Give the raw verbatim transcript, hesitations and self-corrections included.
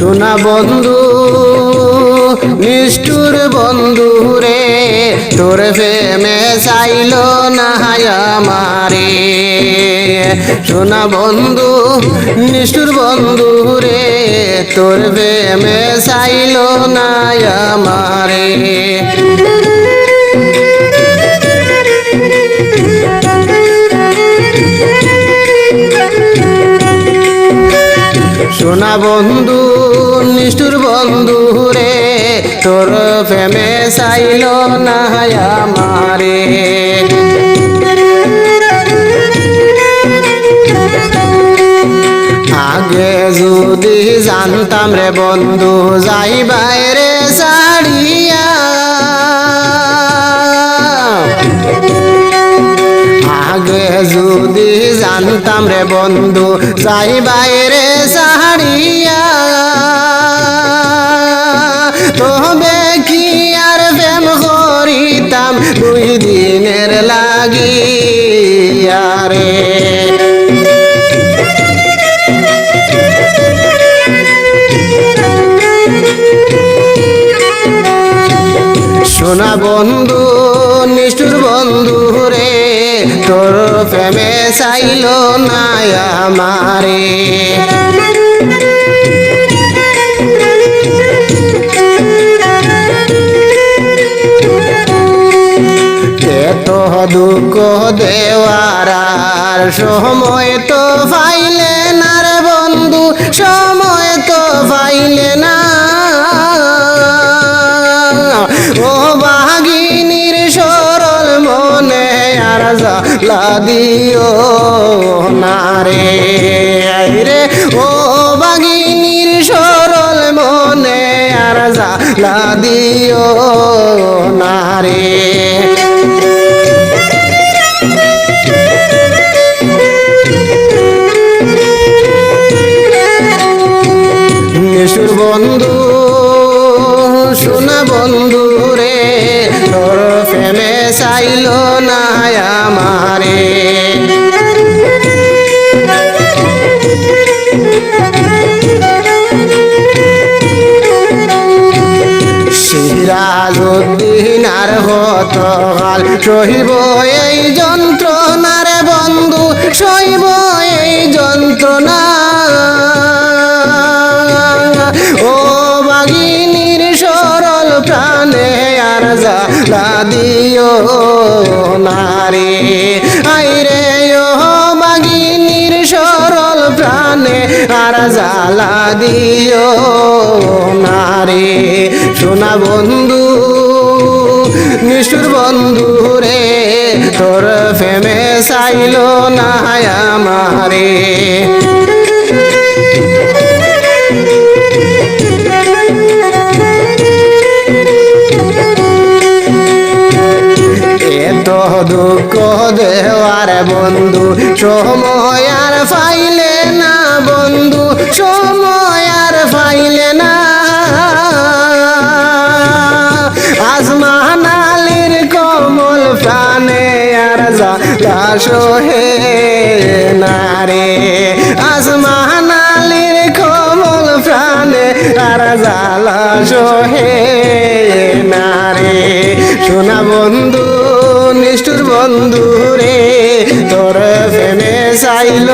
সোনা বন্ধু, নিষ্ঠুর বন্ধু রে, তোর প্রেমে চাইল না আমারে। সোনা বন্ধু, নিষ্ঠুর বন্ধু রে, তোর প্রেমে চাইল না আমারে। সোনা বন্ধু, নিষ্ঠুর বন্ধু রে, তোর প্রেমে চাইল না আমারে। আগে যদি জানতাম রে বন্ধু, যাইবায় রে ছাড়িয়া। আগে যদি জানতাম রে বন্ধু, যাইবায় রে ছাড়িয়া, তবে কি আর প্রেম করিতাম দুই দিনের লাগিয়া রে। সোনা বন্ধু, নিষ্ঠুর বন্ধু রে, তোর প্রেমে চাইল না আমারে। এত দুঃখ দেওয়ার আর সময় তো পাইলে না রে বন্ধু, সময় তো পাইলে না। ও বাগিনীর সরল মনে আর জ্বালা দিও না রে। আইরে ও বাগিনীর সরল মনে আর জ্বালা দিও না রে। নিষ্ঠুর বন্ধু, সোনা বন্ধু রে, তোর প্রেমে চাইল না আমারে। সিরাজউদ্দিন আর কত কাল সহিব এই যন্ত্রণা রে বন্ধু, সহিব এই যন্ত্রণা। ও বাগিনীর সরল প্রাণে আর জ্বালা দিও না রে। আইরে ও বাগিনীর সরল প্রাণে আর জ্বালা দিও না রে। সোনা বন্ধু, নিষ্ঠুর বন্ধু রে, তোর প্রেমে চাইল না আমারে। এত দুঃখ দেওয়ার বন্ধু, সময় আর পাইলে না বন্ধু, সময় আর পাইলে না। আজমান আলীর কোমল প্রাণে আর জ্বালা সহে না রে। আজমান আলীর কোমল প্রাণে আর জ্বালা সহে না রে। সোনা বন্ধু, নিষ্ঠুর বন্ধু রে, তোর প্রেমে চাইল